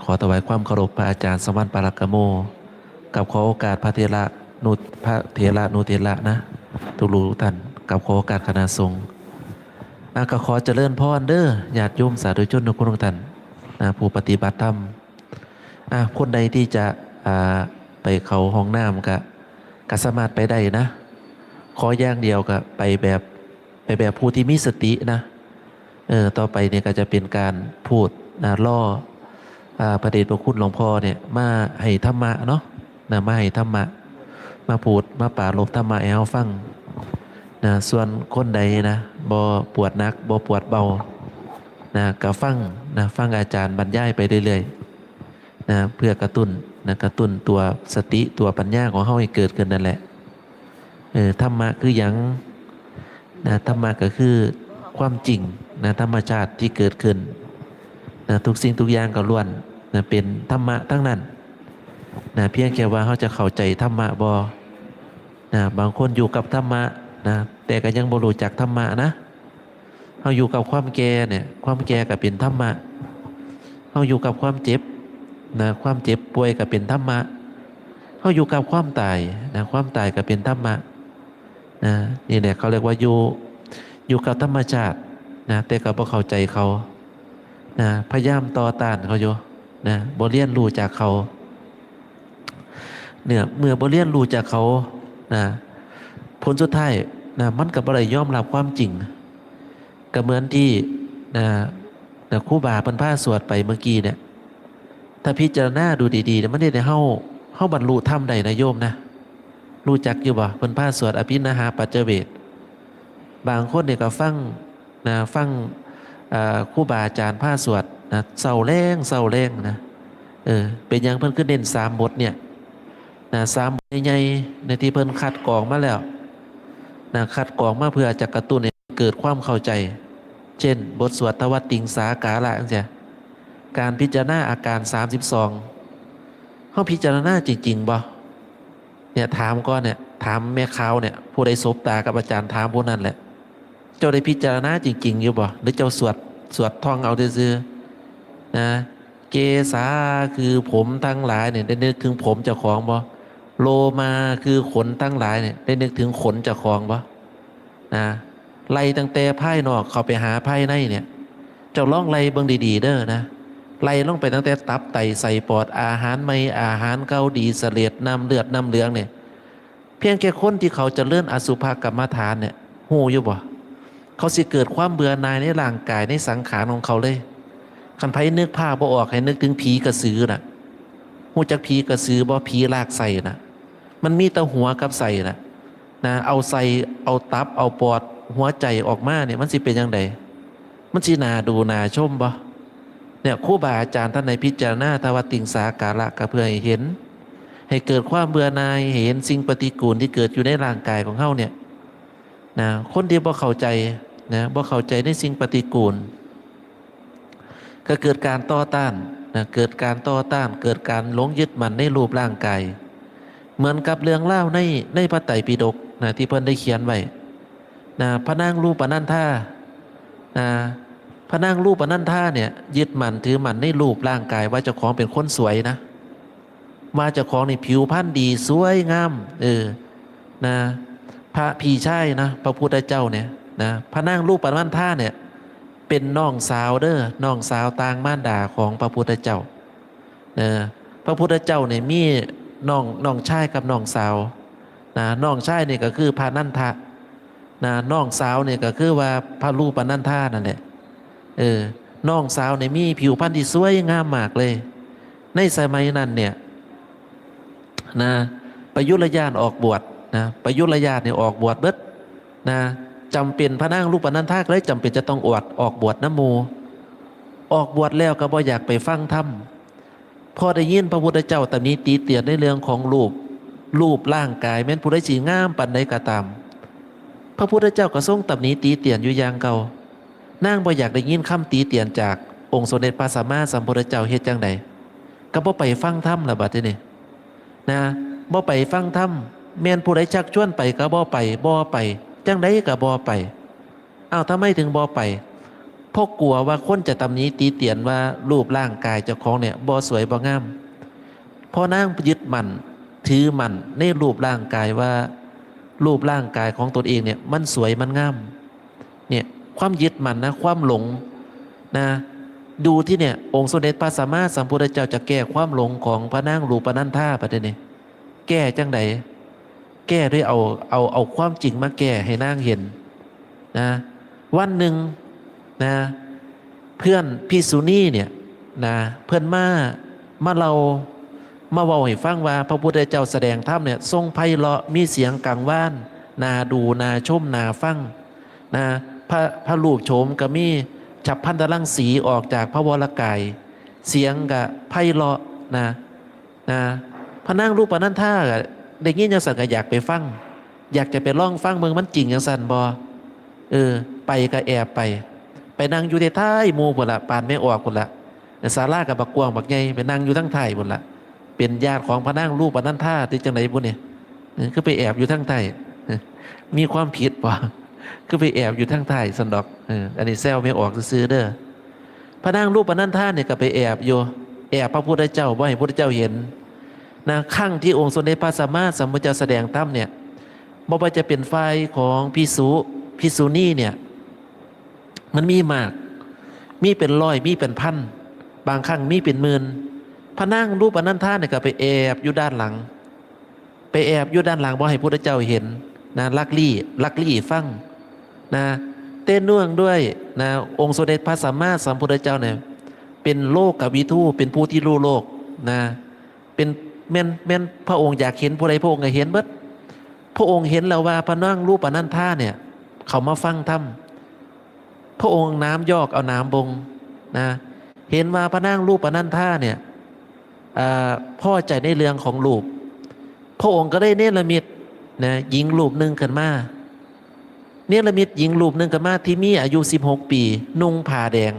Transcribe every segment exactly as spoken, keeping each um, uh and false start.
ขอถวายความเคารพพระอาจารย์สวรรค์ปาลกโม กับขอโอกาสพระเถระนุ พระเถระนุเถระนะ ทุกๆท่าน กับขอโอกาสคณะสงฆ์ อ่ะ ก็ขอเจริญพรเด้อ ญาติโยมสาธุชนทุกคนทุกท่านนะ ผู้ปฏิบัติธรรม อ่ะ คนใดที่จะ อ่า ไปเข้าห้องน้ำก็ ก็สามารถไปได้นะ ขออย่างเดียวก็ไปแบบ ไปแบบผู้ที่มีสตินะ เออ ต่อไปเนี่ยก็จะเป็นการพูดนะ ล่อ อ่า พระเดชพระคุณหลวงพ่อเนี่ย มาให้ธรรมะเนาะ นะ มาให้ธรรมะ มาพูด มาปรารภธรรมะให้เราฟัง นะ ส่วนคนใดนะ บ่ปวดหนัก บ่ปวดเบา นะ ก็ฟัง นะ ฟังอาจารย์บรรยายไปเรื่อยๆ นะ เพื่อกระตุ้น นะ กระตุ้นตัวสติ ตัวปัญญาของเราให้เกิดขึ้นนั่นแหละ เออ ธรรมะคือหยัง นะ ธรรมะก็คือความจริง นะ ธรรมชาติที่เกิดขึ้น นะ ทุกสิ่งทุกอย่างก็ล้วน นะ เป็นธรรมะทั้งนั้น นะ เพียงแค่ว่าเราจะเข้าใจธรรมะบ่ นะ บางคนอยู่กับธรรมะ นะ แต่ก็ยังบ่รู้จักธรรมะนะ เราอยู่กับความแก่เนี่ย ความแก่ก็เป็นธรรมะ เราอยู่กับความเจ็บ นะ ความเจ็บป่วยก็เป็นธรรมะ เราอยู่กับความตาย นะ ความตายก็เป็นธรรมะ นะ นี่แหละเขาเรียกว่าอยู่ อยู่กับธรรมชาติ นะ แต่ก็บ่เข้าใจเขา นะ พยายามต่อต้านเขาอยู่ นะ บ่เรียนรู้จากเขา เนี่ย เมื่อบ่เรียนรู้จากเขา นะ ผลสุดท้าย นะ มันก็บ่ได้ยอมรับความจริง ก็เหมือนที่ นะ นะ ครูบาเพิ่นพาสวดไปเมื่อกี้เนี่ย ถ้าพิจารณาดูดีๆเนี่ย มันเฮ็ดให้เฮา เฮาบรรลุธรรมได้นะโยมนะ รู้จักอยู่บ่ เพิ่นพาสวดอภินหาปัจจเวก บางคนเนี่ยก็ฟัง นะ ฟัง อ่า ครูบาอาจารย์พาสวดนะ เซาแลง เซาแลงนะ เออ เป็นหยังเพิ่นคือเน้นสามบทเนี่ย นะ สามบทใหญ่ๆ ในที่เพิ่นคัดกรองมาแล้ว นะ คัดกรองมาเพื่อจะกระตุ้นให้เกิดความเข้าใจ เช่น บทสวดทวัตติงสาการะจังซี้ การพิจารณาอาการสามสิบสอง เฮาพิจารณาจริงๆบ่ เนี่ย ถามก่อนเนี่ย ถามแม่ขาวเนี่ย ผู้ใดสบตากับอาจารย์ ถามผู้นั้นแหละ เจ้าได้พิจารณาจริงๆอยู่บ่ หรือเจ้าสวด สวดท่องเอาซื่อๆ นะ เกสาคือผมทั้งหลายเนี่ย ได้นึกถึงผมเจ้าของบ่ โลมาคือขนทั้งหลายเนี่ย ได้นึกถึงขนเจ้าของบ่ นะ ไล่ตั้งแต่ภายนอกเข้าไปหาภายในเนี่ย เจ้าลองไล่เบิ่งดีๆเด้อนะ ไล่ลงไปตั้งแต่ตับไตไส้ปอด อาหารใหม่ อาหารเก่า ดีเสลด น้ำเลือด น้ำเหลืองเนี่ย เพียงแค่คนที่เขาเจริญอสุภกรรมฐานเนี่ย ฮู้อยู่บ่ เขาสิเกิดความเบื่อหน่ายในร่างกาย ในสังขารของเขาเลย คันไผนึกภาพบ่ออก ให้นึกถึงผีกระสือน่ะ ฮู้จักผีกระสือบ่ ผีลากไส้น่ะ มันมีแต่หัวกับไส้น่ะ นะ เอาไส้ เอาตับ เอาปอด หัวใจออกมาเนี่ย มันสิเป็นจั่งใด มันสิน่าดูน่าชมบ่ เนี่ย ครูบาอาจารย์ท่านให้พิจารณาทวัตติงสาการะ ก็เพื่อให้เห็น ให้เกิดความเบื่อหน่าย ให้เห็นสิ่งปฏิกูลที่เกิดอยู่ในร่างกายของเฮาเนี่ย นะ คนที่บ่เข้าใจ นะ บ่เข้าใจในสิ่งปฏิกูล ก็เกิดการต่อต้าน นะ เกิดการต่อต้าน เกิดการหลงยึดมั่นในรูปร่างกาย เหมือนกับเรื่องราวใน ในพระไตรปิฎก นะ ที่เพิ่นได้เขียนไว้ นะ พระนางรูปนันธา นะ พระนางรูปนันธาเนี่ย ยึดมั่นถือมั่นในรูปร่างกาย ว่าเจ้าของเป็นคนสวยนะ ว่าเจ้าของนี่ผิวพรรณดีสวยงาม เออ นะ พระพี่ชายนะ พระพุทธเจ้าเนี่ย นะ พระนางรูปนันธาเนี่ย เป็นน้องสาวเด้อ น้องสาวต่างมารดาของพระพุทธเจ้า เออ พระพุทธเจ้าเนี่ยมีน้อง น้องชายกับน้องสาว นะ น้องชายนี่ก็คือพระนันทะ นะ น้องสาวนี่ก็คือว่าพระรูปนันธานั่นแหละ เออ น้องสาวนี่มีผิวพรรณที่สวยงามมากเลย ในสมัยนั้นเนี่ย นะ ประยุรญาติออกบวช นะ ประยุรญาติเนี่ยออกบวชเบิด นะ จำเป็น พระนางรูปนันธาก็เลยจำเป็นจะต้องอวด ออกบวชนำหมู่ ออกบวชแล้วก็บ่อยากไปฟังธรรม พอได้ยินพระพุทธเจ้าตำหนิติเตียนในเรื่องของรูป รูปร่างกาย แม้นผู้ใดสิงามปานใดก็ตาม พระพุทธเจ้าก็ทรงตำหนิติเตียนอยู่อย่างเก่า นางบ่อยากได้ยินคำติเตียนจากองค์สมเด็จพระสัมมาสัมพุทธเจ้า เฮ็ดจั่งใด ก็บ่ไปฟังธรรมล่ะบัดทีนี้ นะ บ่ไปฟังธรรม แม่นผู้ใดชักชวนไปก็บ่ไป บ่ไป จั่งใดก็บ่ไป อ้าว ทำไมถึงบ่ไป เพราะกลัวว่าคนจะตำหนิติเตียนว่ารูปร่างกายเจ้าของเนี่ยบ่สวยบ่งาม เพราะนางยึดมั่นถือมั่นในรูปร่างกายว่า รูปร่างกายของตนเองเนี่ยมันสวยมันงาม เนี่ย ความยึดมั่นนะ ความหลงนะ ดูที่เนี่ย องค์สมเด็จพระสัมมาสัมพุทธเจ้าจะแก้ความหลงของพระนางรูปนันทาประเดี๋ยวนี้ แก้จังใด แก้ด้วยเอาเอาเอาความจริงมาแก้ให้นางเห็นนะ วันหนึ่งนะ เพื่อนภิกษุณีเนี่ยนะ เพิ่นมามาเล่ามาเว้าให้ฟังว่าพระพุทธเจ้าแสดงธรรมเนี่ยทรงไพเราะมีเสียงกังวานน่าดูน่าชมน่าฟังนะ พระพระรูปโฉมก็มีฉัพพันธรังสีออกจากพระวรกาย เสียงก็ไพเราะนะ นะ พระนางรูปนันทาก็ได้ยินจังซั่นก็อยากไปฟัง อยากจะไปลองฟังเบิ่งมันจริงจังซั่นบ่ เออ ไปก็แอบไป ไปนั่งอยู่ท้ายๆหมู่พุ้นละ ปานแม่ออกพุ้นละ ศาลาก็บักกว้างบักใหญ่ ไปนั่งอยู่ทางท้ายพุ้นละ เป็นญาติของพระนางรูปนันทาติจังใดบุเนี่ย เออ คือไปแอบอยู่ทางท้าย เออ มีความผิดบ่ คือไปแอบอยู่ทางท้ายซั่นดอก เออ อันนี้แซวแม่ออกซื่อๆเด้อ พระนางรูปนันทาเนี่ยก็ไปแอบอยู่ แอบพระพุทธเจ้าบ่ให้พระพุทธเจ้าเห็นนะ ครั้งที่องค์สมเด็จพระสัมมาสัมพุทธเจ้าแสดงธรรมเนี่ย บ่ว่าจะเป็นฝ่ายของภิกษุ ภิกษุณีเนี่ย มันมีมาก มีเป็นร้อย มีเป็นพัน บางครั้งมีเป็นหมื่น พระนางรูปนันทาเนี่ยก็ไปแอบอยู่ด้านหลัง ไปแอบอยู่ด้านหลังบ่ให้พุทธเจ้าเห็นนะ ลักลี้ ลักลี้ฟังนะ แต่เนื่องด้วยนะ องค์สมเด็จพระสัมมาสัมพุทธเจ้าเนี่ย เป็นโลกวิทู เป็นผู้ที่รู้โลกนะ เป็น แม่น แม่นพระองค์อยากเห็นผู้ใด พระองค์ก็เห็นเบิด พระองค์เห็นแล้วว่าพระนางรูปนันทาเนี่ย เขามาฟังธรรม พระองค์น้ำยอกเอาน้ำบ่งนะ เห็นว่าพระนางรูปนันทาเนี่ย อ่า พอใจในเรื่องของรูป พระองค์ก็ได้เนรมิตนะ หญิงรูปหนึ่งขึ้นมา เนรมิตหญิงรูปหนึ่งขึ้นมาที่มีอายุสิบหกปี นุ่งผ้าแดง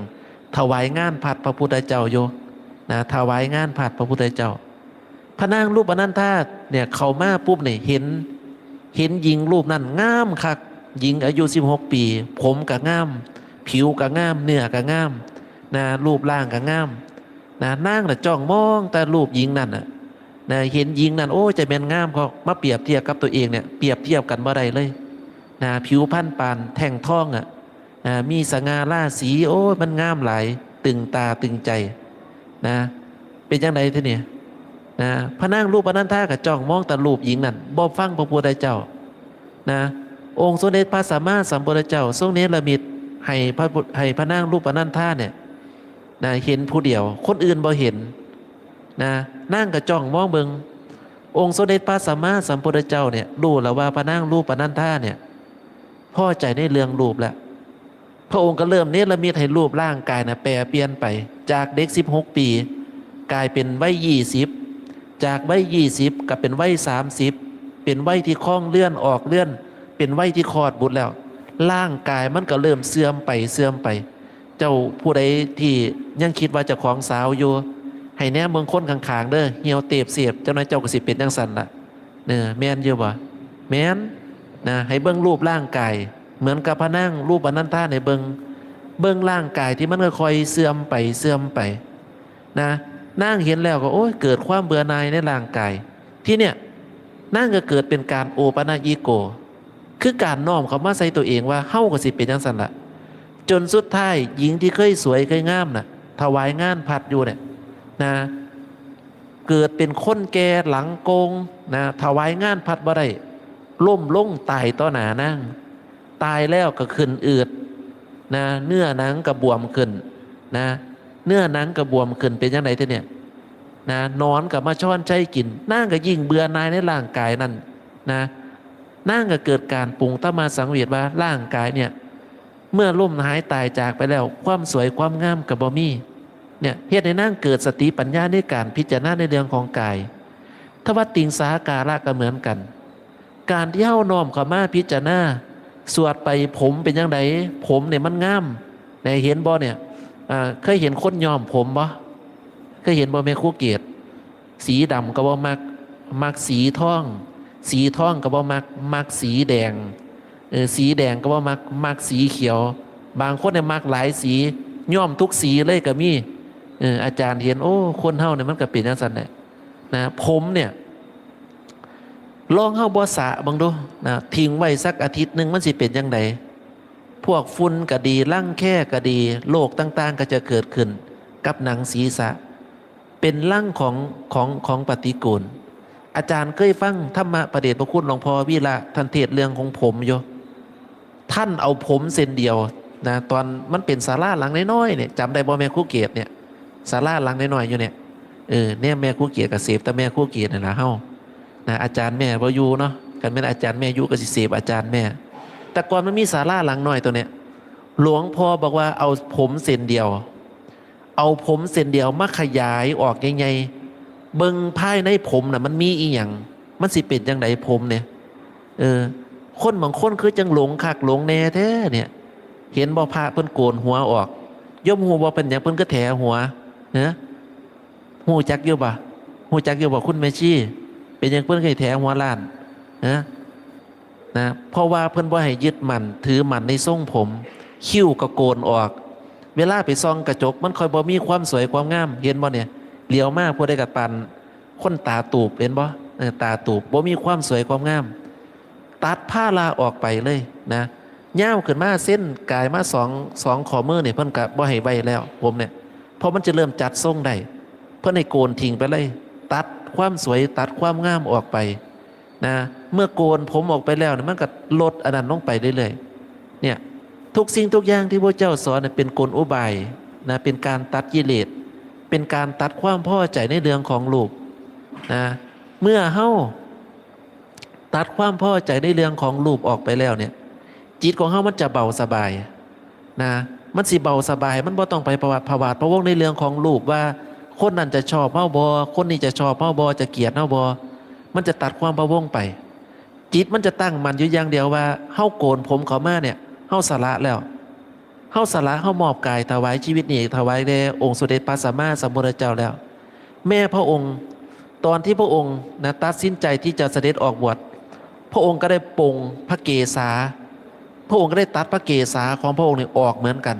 ถวายงานพัดพระพุทธเจ้าอยู่นะ ถวายงานพัดพระพุทธเจ้า พระนางรูปนันทาเนี่ยเข้ามาปุ๊บเนี่ยเห็น เห็นหญิงรูปนั้นงามคัก หญิงอายุสิบหกปี ผมก็งาม ผิวก็งาม เนื้อก็งามนะ รูปร่างก็งามนะ นางน่ะจ้องมองแต่รูปหญิงนั่นน่ะนะ เห็นหญิงนั่น โอ้ จะแม่นงาม เขามาเปรียบเทียบกับตัวเองเนี่ย เปรียบเทียบกันบ่ได้เลยนะ ผิวพรรณปานแท่งทองอ่ะนะ มีสง่าราศี โอ้ มันงามหลาย ตึงตาตึงใจนะ เป็นจังไดทีนี้นะ พระนางรูปนันทาก็จ้องมองแต่รูปหญิงนั่น บ่ฟังพระพุทธเจ้านะ องค์สมเด็จพระสัมมาสัมพุทธเจ้าทรงเนรมิตให้พระพุทธ ให้พระนางรูปนันทาเนี่ยนะ เห็นผู้เดียว คนอื่นบ่เห็นนะ นางก็จ้องมองเบิ่ง องค์สมเด็จพระสัมมาสัมพุทธเจ้าเนี่ย รู้แล้วว่าพระนางรูปนันทาเนี่ย พอใจในเรื่องรูปแล้ว พระองค์ก็เริ่มเนรมิตให้รูปร่างกายนะแปรเปลี่ยนไป จากเด็กสิบหกปี กลายเป็นวัยยี่สิบ จากวัยยี่สิบก็เป็นวัยสามสิบ เป็นวัยที่คลองเรือนออกเรือน เป็นวัยที่คลอดบุตรแล้ว ร่างกายมันก็เริ่มเสื่อมไปเสื่อมไป เจ้าผู้ใดที่ยังคิดว่าเจ้าของสาวอยู่ ให้แนมเบิ่งคนข้างๆเด้อ เหี่ยวเตบเสียบ เจ้าน้อยเจ้าก็สิเป็นจังซั่นล่ะ เออ แม่นอยู่บ่ แม่นนะ ให้เบิ่งรูปร่างกาย เหมือนกับพระนางรูปนันทาให้เบิ่ง เบิ่งร่างกายที่มันค่อยๆเสื่อมไปเสื่อมไปนะ นางเห็นแล้วก็ โอ้ย เกิดความเบื่อหน่ายในร่างกาย ทีเนี้ย นางก็เกิดเป็นการโอปะนะยิโก คือการน้อมเข้ามาใส่ตัวเองว่าเฮาก็สิเป็นจังซั่นล่ะ จนสุดท้ายหญิงที่เคยสวยเคยงามน่ะ ถวายงานพัดอยู่เนี่ยนะ เกิดเป็นคนแก่หลังโกงนะ ถวายงานพัดบ่ได้ ล้มลงตายต่อหน้านาง ตายแล้วก็ขึ้นอืดนะ เนื้อหนังก็บวมขึ้นนะ เนื้อหนังก็บวมขึ้น เป็นจังไดทีเนี่ยนะ หนอนก็มาช้อนชัยกิน นางก็ยิ่งเบื่อหน่ายในร่างกายนั่นนะ นางก็เกิดการปรุงตมาสังเวชว่าร่างกายเนี่ย เมื่อล้มหายตายจากไปแล้ว ความสวยความงามก็บ่มี เนี่ย เฮ็ดให้นางเกิดสติปัญญาในการพิจารณาในเรื่องของกาย ทวติงสาหาการะก็เหมือนกัน การที่เฮาน้อมเข้ามาพิจารณา สวดไป ผมเป็นจังได ผมเนี่ยมันงาม ไหนเห็นบ่เนี่ย อ่า เคยเห็นคนย้อมผมบ่ เคยเห็นบ่แม่ครูเกศ สีดำก็บ่มัก มักสีทอง สีทองก็บ่มัก มักสีแดง เออ สีแดงก็บ่มัก มักสีเขียว บางคนเนี่ยมักหลายสี ย้อมทุกสีเลยก็มี เออ อาจารย์เห็น โอ้ คนเฮาเนี่ยมันก็เป็นจั่งซั้นแหละ นะ ผมเนี่ย ลองเฮาบ่สระเบิ่งดู นะ ทิ้งไว้สักอาทิตย์หนึ่งมันสิเป็นจั่งใด พวกฝุ่นก็ดี รังแคก็ดี โรคต่างๆก็จะเกิดขึ้นกับหนังศีรษะ เป็นรังของ ของ ของปฏิกูล อาจารย์เคยฟังธรรมะพระเดชพระคุณหลวงพ่อวีระ ท่านเทศน์เรื่องของผมอยู่ ท่านเอาผมเส้นเดียวนะ ตอนมันเป็นศาลาหลังน้อยๆเนี่ย จำได้บ่แม่ครูเกศเนี่ย ศาลาหลังน้อยๆอยู่เนี่ย เออ เนี่ยแม่ครูเกศก็เสพแต่แม่ครูเกศนี่ล่ะเฮา นะ อาจารย์แม่บ่อยู่เนาะ คันแม่นอาจารย์แม่อยู่ก็สิเสพอาจารย์แม่ แต่ก่อนมันมีศาลาหลังน้อยตัวเนี้ย หลวงพ่อบอกว่าเอาผมเส้นเดียว เอาผมเส้นเดียวมาขยายออกใหญ่ๆ เบิ่งภายในผมน่ะมันมีอีหยัง มันสิเป็นจั่งใดผมเนี่ย เออ คนบางคนคือจั่งหลงคักหลงแน่แท้เนี่ย เห็นบ่พระเพิ่นโกนหัวออก โยมฮู้บ่เป็นหยังเพิ่นคือแถหัว ฮะ ฮู้จักอยู่บ่ ฮู้จักอยู่บ่คุณแม่ชี เป็นหยังเพิ่นคือแถหัวล้าน ฮะ นะ เพราะว่าเพิ่นบ่ให้ยึดมั่นถือมั่นในทรงผม คิ้วก็โกนออก เวลาไปส่องกระจกมันค่อยบ่มีความสวยความงาม เห็นบ่เนี่ย เหลียวมาผู้ใดก็ปานคนตาตูบ เห็นบ่ เออ ตาตูบ บ่มีความสวยความงาม ตัดพาราออกไปเลยนะ ยาวขึ้นมาเซนกายมาสอง สองข้อมือนี่เพิ่นก็บ่ให้ไว้แล้ว ผมเนี่ย เพราะมันจะเริ่มจัดทรงได้ เพิ่นให้โกนทิ้งไปเลย ตัดความสวย ตัดความงามออกไป นะ เมื่อโกนผมออกไปแล้วเนี่ย มันก็ลดอันนั้นลงไปเรื่อยๆ เนี่ย ทุกสิ่งทุกอย่างที่พระเจ้าสอนเนี่ยเป็นกลอุบายนะ เป็นการตัดกิเลส เป็นการตัดความพอใจในเรื่องของรูปนะ เมื่อเฮาตัดความพอใจในเรื่องของรูปออกไปแล้วเนี่ย จิตของเฮามันจะเบาสบายนะ มันสิเบาสบาย มันบ่ต้องไปประวัติพะวาดพะวงในเรื่องของรูปว่า คนนั้นจะชอบเฮาบ่ คนนี้จะชอบเฮาบ่ จะเกลียดเฮาบ่ มันจะตัดความพะวงไป จิตมันจะตั้งมั่นอยู่อย่างเดียวว่า เฮาโกนผมเข้ามาเนี่ย เฮาสละแล้ว เฮาสละ เฮามอบกายถวายชีวิตนี้ถวายแด่องค์สมเด็จพระสัมมาสัมพุทธเจ้าแล้ว แม้พระองค์ ตอนที่พระองค์นะตัดสินใจที่จะเสด็จออกบวช พระองค์ก็ได้ปลงพระเกศา พระองค์ก็ได้ตัดพระเกศาของพระองค์นี่ออกเหมือนกัน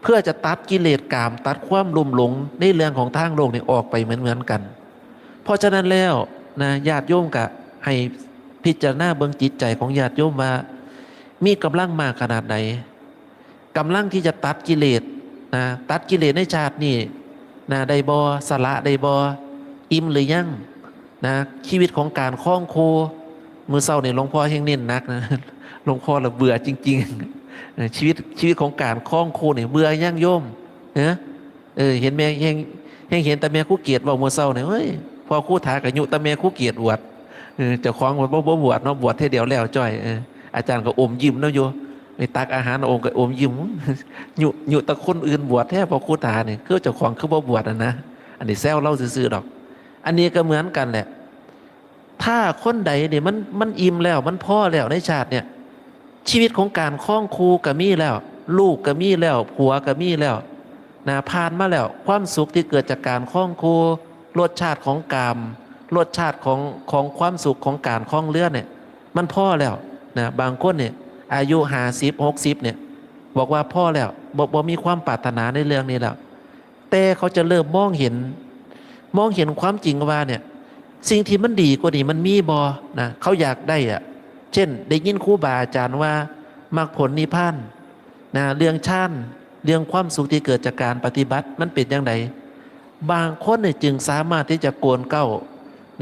เพื่อจะตัดกิเลสกาม ตัดความลุ่มหลงในเรื่องของทางโลกนี่ออกไปเหมือนเหมือนกัน เพราะฉะนั้นแล้วนะ ญาติโยมก็ให้พิจารณาเบิ่งจิตใจของญาติโยมว่า มีกำลังมากขนาดไหน กำลังที่จะตัดกิเลสนะ ตัดกิเลสในชาตินี้นะ ได้บ่ สละได้บ่ อิ่มหรือยังนะ ชีวิตของการครองครัว มื้อเช้านี่หลวงพ่อแฮ่งเน้นหนักนะ หลวงพ่อละเบื่อจริงๆเออ ชีวิต ชีวิตของการครองครัวนี่เบื่อยังโยม เออ เออ เห็นแม่แฮ่ง แฮ่งเห็นแต่แม่ครูเกศเว้ามื้อเช้านี่ เฮ้ย พ่อครูถาก็ยุแต่แม่ครูเกศบวช เออ เจ้าของบ่ บ่ บ่บวชเนาะ บวชเทื่อเดียวแล้วจ้อย เออ อาจารย์ก็อมยิ้มนำอยู่ ไปตักอาหารองค์ก็อมยิ้ม ยุ ยุแต่คนอื่นบวชแท้ พ่อครูถานี่ คือเจ้าของคือบ่บวชอะนะ อันนี้แซวลาวซื่อๆดอก อันนี้ก็เหมือนกันแหละ ถ้าคนใดนี่มัน มันอิ่มแล้ว มันพอแล้วในชาติเนี่ย ชีวิตของการครองครัวก็มีแล้ว ลูกก็มีแล้ว ผัวก็มีแล้วนะ ผ่านมาแล้ว ความสุขที่เกิดจากการครองครัว รสชาติของกาม รสชาติของ ของความสุขของการครองเรือนเนี่ย มันพอแล้วนะ บางคนเนี่ย อายุห้าสิบ หกสิบเนี่ย บอกว่าพอแล้ว บ่ บ่มีความปรารถนาในเรื่องนี้แล้ว แต่เขาจะเริ่มมองเห็น มองเห็นความจริงว่าเนี่ย สิ่งที่มันดีกว่านี้มันมีบ่นะ เขาอยากได้อะ เช่น ได้ยินครูบาอาจารย์ว่ามรรคผลนิพพานนะ เรื่องฌาน เรื่องความสุขที่เกิดจากการปฏิบัติ มันเป็นจั่งใด บางคนเนี่ยจึงสามารถที่จะโกนเก๊า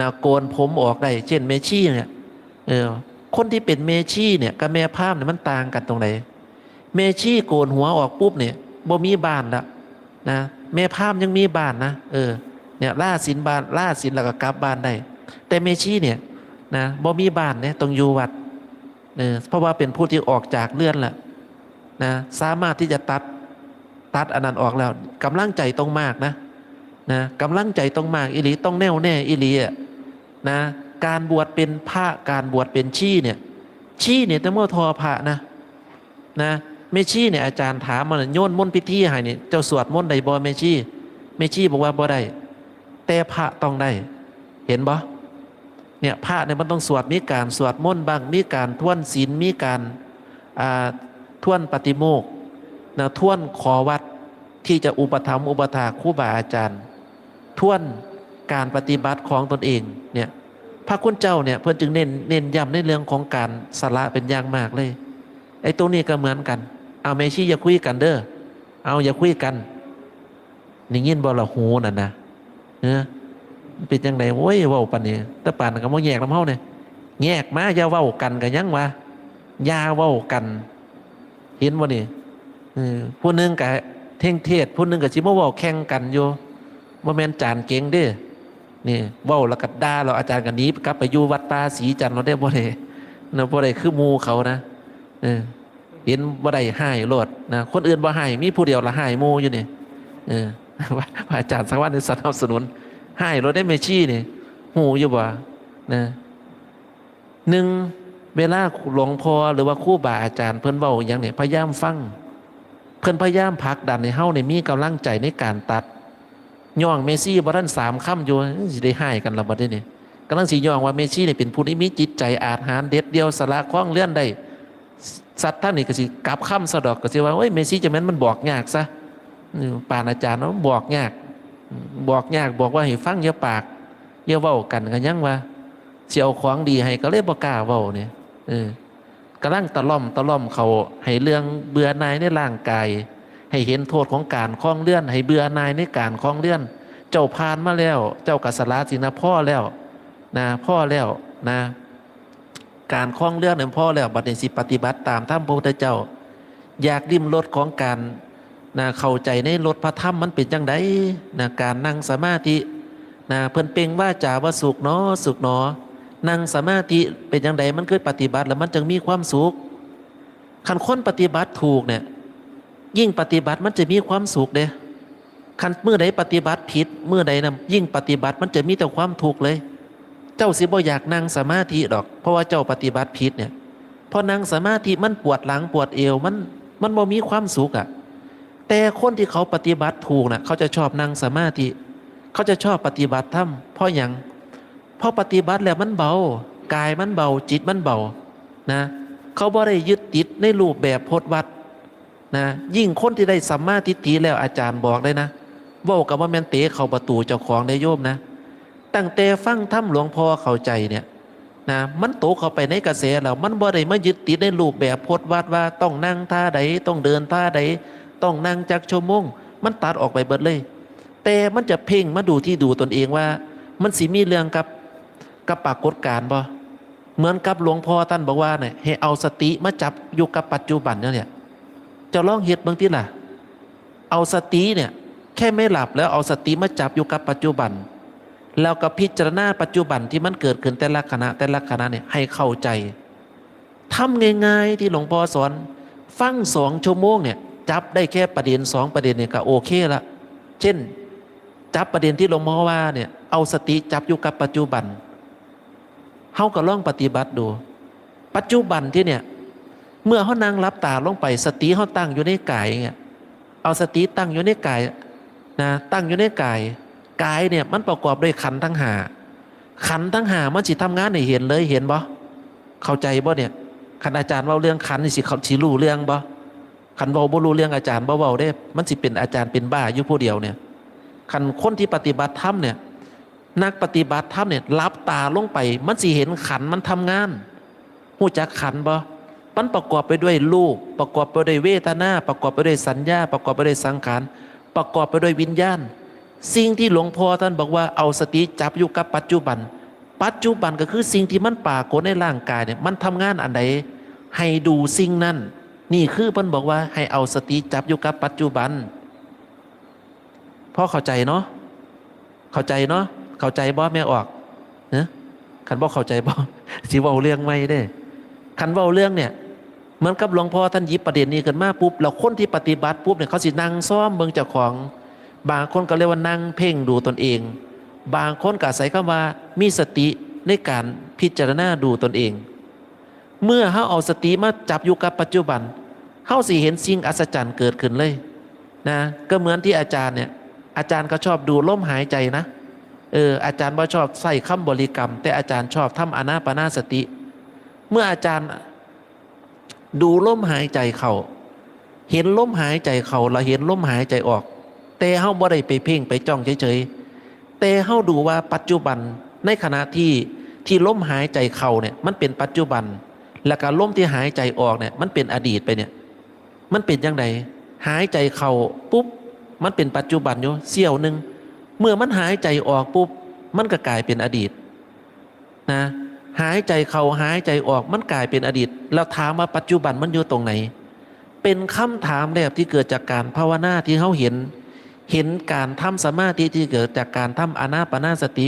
นะ โกนผมออกได้ เช่นแม่ชีเนี่ย เออ คนที่เป็นแม่ชีเนี่ยกับแม่พราหมณ์เนี่ยมันต่างกันตรงไหน แม่ชีโกนหัวออกปุ๊บเนี่ย บ่มีบ้านละนะ แม่พราหมณ์ยังมีบ้านนะ เออ เนี่ย ลาศีลบ้าน ลาศีลแล้วก็กลับบ้านได้ แต่แม่ชีเนี่ยนะ บ่มีบ้านเนี่ย ต้องอยู่วัด เออ เพราะว่าเป็นผู้ที่ออกจากเรือนละนะ สามารถที่จะตัด ตัดอันนั้นออกแล้ว กำลังใจต้องมากนะ นะ กำลังใจต้องมากอีหลี ต้องแน่วแน่อีหลีอะนะ การบวชเป็นพระ การบวชเป็นชีเนี่ย ชีเนี่ยแต่เมื่อทอพระนะ นะ แม่ชีเนี่ย อาจารย์ถามมัน โยนมนต์พิธีให้นี่ เจ้าสวดมนต์ได้บ่แม่ชี แม่ชีบอกว่าบ่ได้ แต่พระต้องได้ เห็นบ่ เนี่ย พระเนี่ยมันต้องสวด มีการสวดมนต์บ้าง มีการทวนศีล มีการ อ่า ทวนปาฏิโมกข์ นะ ทวนขอวัดที่จะอุปถัมภ์อุปถากครูบาอาจารย์ ทวนการปฏิบัติของตนเองเนี่ย พระคุณเจ้าเนี่ยเพิ่นจึงเน้น เน้นย้ำในเรื่องของการสละเป็นอย่างมากเลย ไอ้ตรงนี้ก็เหมือนกัน เอาแม่ชีอย่าคุยกันเด้อ เอาอย่าคุยกัน นี่ยินบ่ละหูนั่นนะ เออ เป็นจังได๋ โอ้ย เว้าปานนี้ แต่ปานนั้นก็บ่แยกนำเฮาเนี่ย แยกมา อย่าเว้ากันก็ยังว่า อย่าเว้ากัน เห็นบ่นี่ เออ ผู้หนึ่งก็เท่งเทศน์ ผู้หนึ่งก็สิมาเว้าแข่งกันอยู่ บ่แม่นจารย์เก่งเด้ นี่ เว้าแล้วก็ด่า แล้วอาจารย์ก็หนีกลับไปอยู่วัดป่าศรีจันทน์แล้วเด้ บ่ได้ นะ บ่ได้คือหมู่เขานะ เออ เห็นบ่ได้ฮ้ายโลดนะ คนอื่นบ่ฮ้าย มีผู้เดียวละฮ้ายหมู่อยู่นี่ เออ พระอาจารย์สังวาลย์นี่สนับสนุน ฮ้ายโลดเด้แม่ชีนี่ ฮู้อยู่บ่ นะ หนึ่ง เวลาหลวงพ่อหรือว่าครูบาอาจารย์เพิ่นเว้าหยังเนี่ย พยายามฟัง เพิ่นพยายามผลักดันให้เฮาเนี่ยมีกำลังใจในการตัด ย่องแม่ชีบ่ทันสามคำอยู่ สิได้ฮ้ายกันละบัดนี้นี่ กำลังสิย่องว่าแม่ชีนี่เป็นผู้ที่มีจิตใจอาจหาญเด็ดเดี่ยว สละครองเรือนได้ สัตว์ท่านนี่ก็สิกลับคำซะดอก ก็สิว่า โอ้ย แม่ชีจังแม่นมันบอกยากซะ อืม ปานอาจารย์เนาะ บอกยาก อืม บอกยาก บอกว่าให้ฟังอย่าปาก อย่าเว้ากัน ก็ยังว่า สิเอาของดีให้ก็เลยบ่กล้าเว้าเนี่ย เออ กำลังตะล่อมตะล่อมเขาให้เรื่องเบื่อหน่ายในร่างกาย ให้เห็นโทษของการครองเรือน ให้เบื่อหน่ายในการครองเรือน เจ้าผ่านมาแล้ว เจ้าก็สละศีลนะ พอแล้วนะ พอแล้วนะ การครองเรือนเนี่ยพอแล้ว บัดนี้สิปฏิบัติตามธรรมพระพุทธเจ้า อยากลิ้มรสของการ นะ เข้าใจในรสพระธรรมมันเป็นจังใดนะ การนั่งสมาธินะ เพิ่นเปล่งวาจาว่าสุขหนอ สุขหนอ นั่งสมาธิเป็นจังใด มันคือปฏิบัติแล้วมันจังมีความสุข คันคนปฏิบัติถูกเนี่ย ยิ่งปฏิบัติมันจะมีความสุขเด้ คันมื้อใดปฏิบัติผิด มื้อใดนะ ยิ่งปฏิบัติมันจะมีแต่ความทุกข์เลย เจ้าสิบ่อยากนั่งสมาธิดอก เพราะว่าเจ้าปฏิบัติผิดเนี่ย พอนั่งสมาธิมันปวดหลังปวดเอว มัน มันบ่มีความสุขอะ แต่คนที่เขาปฏิบัติถูกน่ะ เขาจะชอบนั่งสมาธิ เขาจะชอบปฏิบัติธรรม เพราะหยัง เพราะปฏิบัติแล้วมันเบา กายมันเบา จิตมันเบา นะ เขาบ่ได้ยึดติดในรูปแบบพจน์วัตร นะ ยิ่งคนที่ได้สัมมาทิฏฐิแล้ว อาจารย์บอกเลยนะ เว้าก็บ่แม่นเตะเข้าประตูเจ้าของเด้โยมนะ ตั้งแต่ฟังธรรมหลวงพ่อเข้าใจเนี่ย นะ มันตกเข้าไปในกระแสแล้ว มันบ่ได้มายึดติดในรูปแบบพจน์วัตรว่าต้องนั่งท่าใด ต้องเดินท่าใด ต้องนั่งจักชั่วโมง มันตัดออกไปเบิดเลย แต่มันจะเพ่งมาดูที่ดูตนเองว่า มันสิมีเรื่องกับ กับปรากฏการณ์บ่ เหมือนกับหลวงพ่อท่านบอกว่าเนี่ย ให้เอาสติมาจับอยู่กับปัจจุบันเนี่ย เจ้าลองเฮ็ดเบิ่งติล่ะ เอาสติเนี่ย แค่ไม่หลับแล้วเอาสติมาจับอยู่กับปัจจุบัน แล้วก็พิจารณาปัจจุบันที่มันเกิดขึ้นแต่ละขณะ แต่ละขณะเนี่ยให้เข้าใจ ทำง่ายๆที่หลวงพ่อสอน ฟังสองชั่วโมงเนี่ย จับได้แค่ประเด็นสองประเด็นเนี่ยก็โอเคละ เช่น จับประเด็นที่หลวงพ่อว่าเนี่ย เอาสติจับอยู่กับปัจจุบัน เฮาก็ลองปฏิบัติดู ปัจจุบันที่เนี่ย เมื่อเฮานั่งหลับตาลงไป สติเฮาตั้งอยู่ในกายเนี่ย เอาสติตั้งอยู่ในกายนะ ตั้งอยู่ในกาย กายเนี่ยมันประกอบด้วยขันธ์ทั้งห้า ขันธ์ทั้งห้ามันสิทำงานให้เห็นเลย เห็นบ่ เข้าใจบ่เนี่ย คันอาจารย์เว้าเรื่องขันธ์นี่สิเขา สิรู้เรื่องบ่ คันเว้าบ่รู้เรื่องอาจารย์บ่เว้าเด้ มันสิเป็นอาจารย์เป็นบ้าอยู่ผู้เดียวเนี่ย คันคนที่ปฏิบัติธรรมเนี่ย นักปฏิบัติธรรมเนี่ย หลับตาลงไป มันสิเห็นขันธ์มันทำงาน ฮู้จักขันธ์บ่ มันประกอบไปด้วยรูป ประกอบไปด้วยเวทนา ประกอบไปด้วยสัญญา ประกอบไปด้วยสังขาร ประกอบไปด้วยวิญญาณ สิ่งที่หลวงพ่อท่านบอกว่าเอาสติจับอยู่กับปัจจุบัน ปัจจุบันก็คือสิ่งที่มันปรากฏในร่างกายเนี่ย มันทำงานอันใด ให้ดูสิ่งนั้น นี่คือเพิ่นบอกว่าให้เอาสติจับอยู่กับปัจจุบัน พอเข้าใจเนาะ เข้าใจเนาะ เข้าใจบ่แม่ออก เนอะ คันบ่เข้าใจบ่ สิเว้าเรื่องใหม่เด้ คันเว้าเรื่องเนี่ย เหมือนกับหลวงพ่อท่านหยิบประเด็นนี้ขึ้นมาปุ๊บ แล้วคนที่ปฏิบัติปุ๊บเนี่ย เขาสินั่งซอมเบิ่งเจ้าของ บางคนก็เรียกว่านั่งเพ่งดูตนเอง บางคนก็อาศัยคำว่ามีสติในการพิจารณาดูตนเอง เมื่อเฮาเอาสติมาจับอยู่กับปัจจุบัน เฮาสิเห็นสิ่งอัศจรรย์เกิดขึ้นเลยนะ ก็เหมือนที่อาจารย์เนี่ย อาจารย์ก็ชอบดูลมหายใจนะ เออ อาจารย์บ่ชอบใช้คำบริกรรม แต่อาจารย์ชอบทำอานาปานสติ เมื่ออาจารย์ดูลมหายใจเข้า เห็นลมหายใจเข้า แล้วเห็นลมหายใจออก แต่เฮาบ่ได้ไปเพ่งไปจ้องเฉยๆ แต่เฮาดูว่าปัจจุบัน ในขณะที่ ที่ลมหายใจเข้าเนี่ย มันเป็นปัจจุบัน แล้วก็ลมที่หายใจออกเนี่ย มันเป็นอดีตไปเนี่ย มันเป็นจั่งใด หายใจเข้าปุ๊บ มันเป็นปัจจุบันอยู่เสี้ยวหนึ่ง เมื่อมันหายใจออกปุ๊บ มันก็กลายเป็นอดีต นะ หายใจเข้าหายใจออก มันกลายเป็นอดีต แล้วถามว่าปัจจุบันมันอยู่ตรงไหน เป็นคำถามแรกที่เกิดจากการภาวนาที่เฮาเห็น เห็นการทำสมาธิที่เกิดจากการทำอานาปานสติ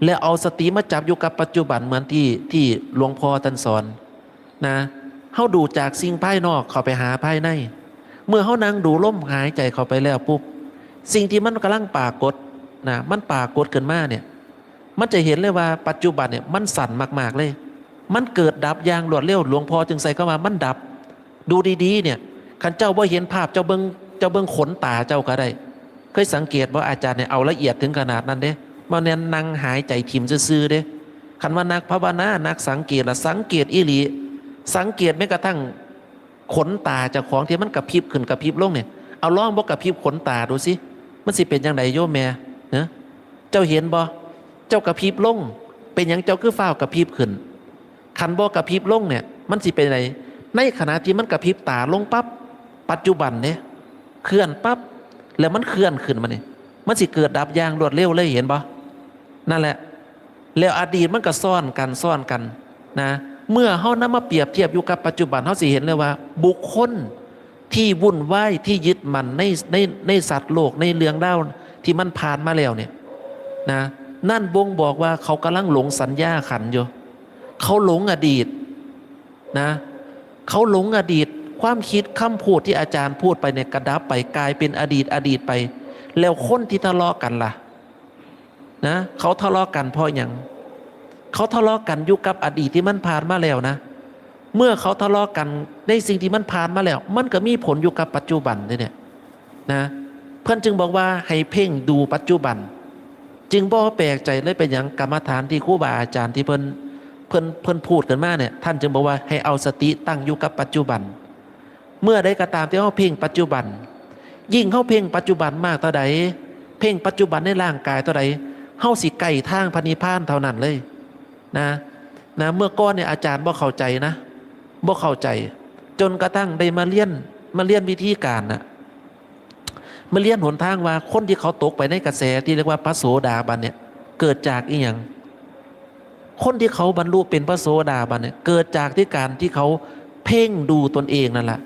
และเอาสติมาจับอยู่กับปัจจุบันเหมือนที่ ที่หลวงพ่อท่านสอน นะ เฮาดูจากสิ่งภายนอกเข้าไปหาภายใน เมื่อเฮานั่งดูลมหายใจเข้าไปแล้วปุ๊บ สิ่งที่มันกำลังปรากฏ นะ มันปรากฏขึ้นมาเนี่ย มันจะเห็นเลยว่าปัจจุบันเนี่ยมันสั้นมากๆเลย มันเกิดดับอย่างรวดเร็ว หลวงพ่อจึงใช้คำว่ามันดับ ดูดีๆเนี่ย คันเจ้าบ่เห็นภาพ เจ้าเบิ่ง เจ้าเบิ่งขนตาเจ้าก็ได้ เคยสังเกตบ่ อาจารย์เนี่ยเอาละเอียดถึงขนาดนั้นเด้ บ่แม่นนั่งหายใจถิ่มซื่อๆเด้ คันว่านักภาวนา นักสังเกตละสังเกตอีหลี สังเกตแม้กระทั่งขนตาเจ้าของที่มันกระพริบขึ้นกระพริบลงเนี่ย เอาลองบ่กระพริบขนตาดูสิ มันสิเป็นจั่งใดโยมแม่ เนาะ เจ้าเห็นบ่ เจ้ากระพริบลง เป็นหยังเจ้าคือฟ้าวกระพริบขึ้น คันบ่กระพริบลงเนี่ย มันสิเป็นไง ในขณะที่มันกระพริบตาลงปั๊บ ปัจจุบันเนี่ย เคลื่อนปั๊บ แล้วมันเคลื่อนขึ้นมาเนี่ย มันสิเกิดดับอย่างรวดเร็วเลย เห็นบ่ นั่นแหละ แล้วอดีตมันก็ซ้อนกัน ซ้อนกัน นะ เมื่อเฮานำมาเปรียบเทียบอยู่กับปัจจุบัน เฮาสิเห็นเลยว่า บุคคลที่วุ่นวาย ที่ยึดมั่นใน ใน ในสัตว์โลก ในเรื่องราวที่มันผ่านมาแล้วเนี่ย นะ นั่นบ่งบอกว่าเขากำลังหลงสัญญาขันธ์อยู่ เขาหลงอดีต นะ เขาหลงอดีต ความคิดคำพูดที่อาจารย์พูดไปเนี่ย กระดับไป กลายเป็นอดีต อดีตไป แล้วคนที่ทะเลาะกันล่ะ นะ เขาทะเลาะกันเพราะหยัง เขาทะเลาะกันอยู่กับอดีตที่มันผ่านมาแล้วนะ เมื่อเขาทะเลาะกันในสิ่งที่มันผ่านมาแล้ว มันก็มีผลอยู่กับปัจจุบันเด้เนี่ย นะ เพิ่นจึงบอกว่าให้เพ่งดูปัจจุบัน จึงบ่แปลกใจเลยเป็นหยังกรรมฐานที่ครูบาอาจารย์ที่เพิ่น เพิ่น เพิ่นพูดกันมาเนี่ย ท่านจึงบอกว่าให้เอาสติตั้งอยู่กับปัจจุบัน เมื่อใดก็ตามที่เฮาเพ่งปัจจุบัน ยิ่งเฮาเพ่งปัจจุบันมากเท่าใด เพ่งปัจจุบันในร่างกายเท่าใด เฮาสิใกล้ทางพระนิพพานเท่านั้นเลย นะ นะ เมื่อก่อนเนี่ยอาจารย์บ่เข้าใจนะ บ่เข้าใจ จนกระทั่งได้มาเรียน มาเรียนวิธีการน่ะ มาเรียนหนทางว่าคนที่เขาตกไปในกระแสที่เรียกว่าพระโสดาบันเนี่ย เกิดจากอีหยัง คนที่เขาบรรลุเป็นพระโสดาบันเนี่ย เกิดจากที่การที่เขาเพ่งดูตนเองนั่นแหละ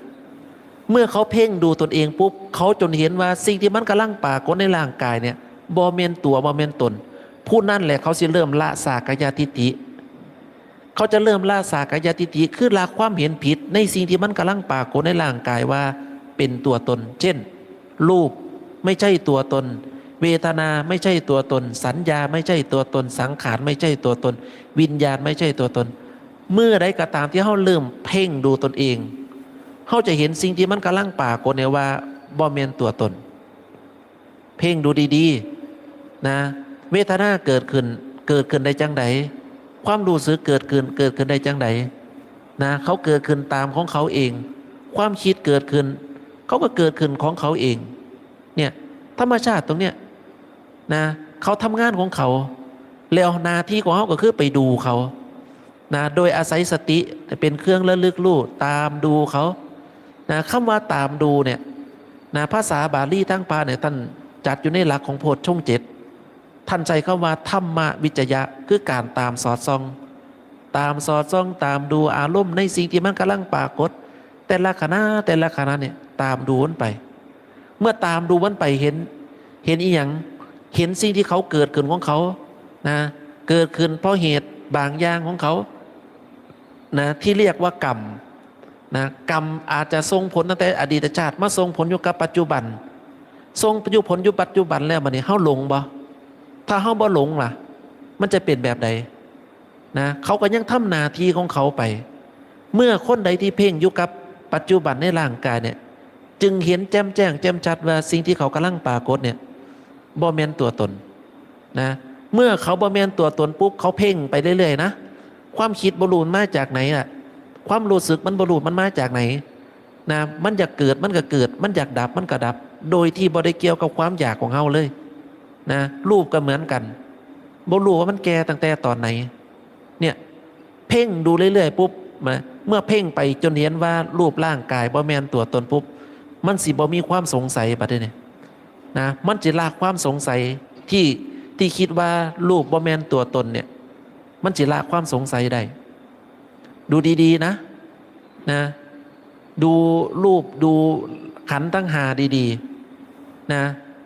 เมื่อเขาเพ่งดูตนเองปุ๊บ เขาจนเห็นว่าสิ่งที่มันกำลังปรากฏในร่างกายเนี่ย บ่แม่นตัว บ่แม่นตน ผู้นั่นแหละเขาสิเริ่มละสักกายทิฏฐิ เขาจะเริ่มละสักกายทิฏฐิ คือละความเห็นผิดในสิ่งที่มันกำลังปรากฏในร่างกายว่าเป็นตัวตน เช่น รูปไม่ใช่ตัวตน เวทนาไม่ใช่ตัวตน สัญญาไม่ใช่ตัวตน สังขารไม่ใช่ตัวตน วิญญาณไม่ใช่ตัวตน เมื่อใดก็ตามที่เฮาเริ่มเพ่งดูตนเอง เฮาจะเห็นสิ่งที่มันกำลังปรากฏเนี่ยว่าบ่แม่นตัวตน เพ่งดูดีๆ นะ เวทนาเกิดขึ้น เกิดขึ้นได้จั่งใด ความรู้สึกเกิดขึ้น เกิดขึ้นได้จั่งใด นะ เขาเกิดขึ้นตามของเขาเอง ความคิดเกิดขึ้น เขาก็เกิดขึ้นของเขาเอง เนี่ย ธรรมชาติตรงเนี้ย นะ เขาทำงานของเขา แล้วหน้าที่ของเฮาก็คือไปดูเขา นะ โดยอาศัยสติเป็นเครื่องระลึกรู้ ตามดูเขา นะ คำว่าตามดูเนี่ย นะ ภาษาบาลีทางพระเนี่ย ท่านจัดอยู่ในหลักของโพชฌงค์เจ็ด ท่านใช้คำว่าธรรมวิจยะ คือการตามสอดส่อง ตามสอดส่อง ตามดูอารมณ์ในสิ่งที่มันกำลังปรากฏ แต่ละขณะ แต่ละขณะเนี่ย ตามดูมันไป เมื่อตามดูมันไปเห็น เห็นอีหยัง เห็นสิ่งที่เขาเกิดขึ้นของเขา นะ เกิดขึ้นเพราะเหตุบางอย่างของเขา นะ ที่เรียกว่ากรรม นะ กรรมอาจจะส่งผลตั้งแต่อดีตชาติมาส่งผลอยู่กับปัจจุบัน ส่งอยู่ผลอยู่ปัจจุบันแล้วบัดนี้เฮาหลงบ่ ถ้าเฮาบ่หลงล่ะ มันจะเป็นแบบใด นะ เขาก็ยังทำหน้าที่ของเขาไป เมื่อคนใดที่เพ่งอยู่กับปัจจุบันในร่างกายเนี่ย จึงเห็นแจ่มแจ้งแจ่มชัดว่าสิ่งที่เขากำลังปรากฏเนี่ย บ่แม่นตัวตน นะ เมื่อเขาบ่แม่นตัวตนปุ๊บ เขาเพ่งไปเรื่อยๆ นะ ความคิดบ่รู้มันมาจากไหนล่ะ ความรู้สึกมันบ่รู้มันมาจากไหน นะ มันอยากเกิดมันก็เกิด มันอยากดับมันก็ดับ โดยที่บ่ได้เกี่ยวกับความอยากของเฮาเลยนะ รูปก็เหมือนกัน บ่รู้ว่ามันแก่ตั้งแต่ตอนไหน เนี่ย เพ่งดูเรื่อยๆปุ๊บนะ เมื่อเพ่งไปจนเห็นว่ารูปร่างกายบ่แม่นตัวตนปุ๊บ มันสิบ่มีความสงสัยบัดนี้นะ มันสิละความสงสัยที่ที่คิดว่ารูปบ่แม่นตัวตนเนี่ย มันสิละความสงสัยได้ ดูดีๆนะ นะ ดูรูปดูขันธ์ทั้งห้าดีๆนะ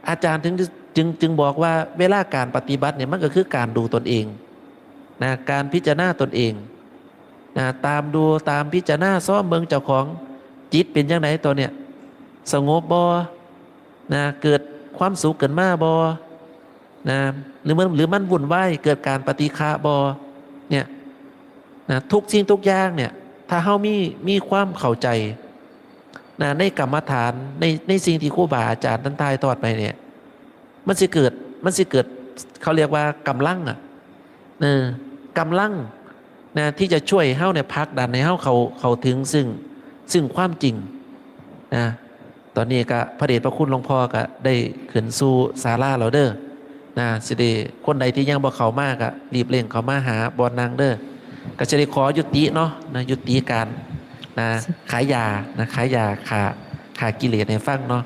อาจารย์ถึงจึงจึงบอกว่าเวลาการปฏิบัติเนี่ยมันก็คือการดูตนเองนะ การพิจารณาตนเองนะ ตามดูตามพิจารณาซ้อมเบิ่งเจ้าของจิตเป็นจั่งใดตอนเนี้ย สงบบ่นะ เกิดความสุขขึ้นมาบ่นะ หรือมันหรือมันวุ่นวาย เกิดการปฏิฆะบ่เนี่ยนะ ทุกสิ่งทุกอย่างเนี่ย ถ้าเฮามีมีความเข้าใจนะ ในกรรมฐาน ในในสิ่งที่ครูบาอาจารย์ท่านถ่ายทอดไปเนี่ย มันสิเกิดมันสิเกิด เขาเรียกว่ากำลังอ่ะ เออ กำลังนะ ที่จะช่วยเฮาเนี่ยผลักดันให้เฮาเข้าเข้าถึงซึ่งซึ่งความจริงนะ ตอนนี้ก็พระเดชพระคุณหลวงพ่อก็ได้ขึ้นสู่ศาลาแล้วเด้อนะ สิได้คนใดที่ยังบ่เข้ามาก็รีบเร่งเข้ามาหาบ่อนนั่งเด้อ ก็สิได้ขอยุติเนาะนะ ยุติการนะ ขายยานะ ขายยาฆ่าฆ่ากิเลสให้ฟังเนาะ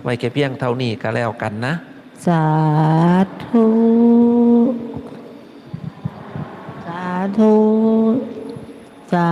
ไว้แค่เพียงเท่านี้ก็แล้วกันนะ สาธุ สาธุ สา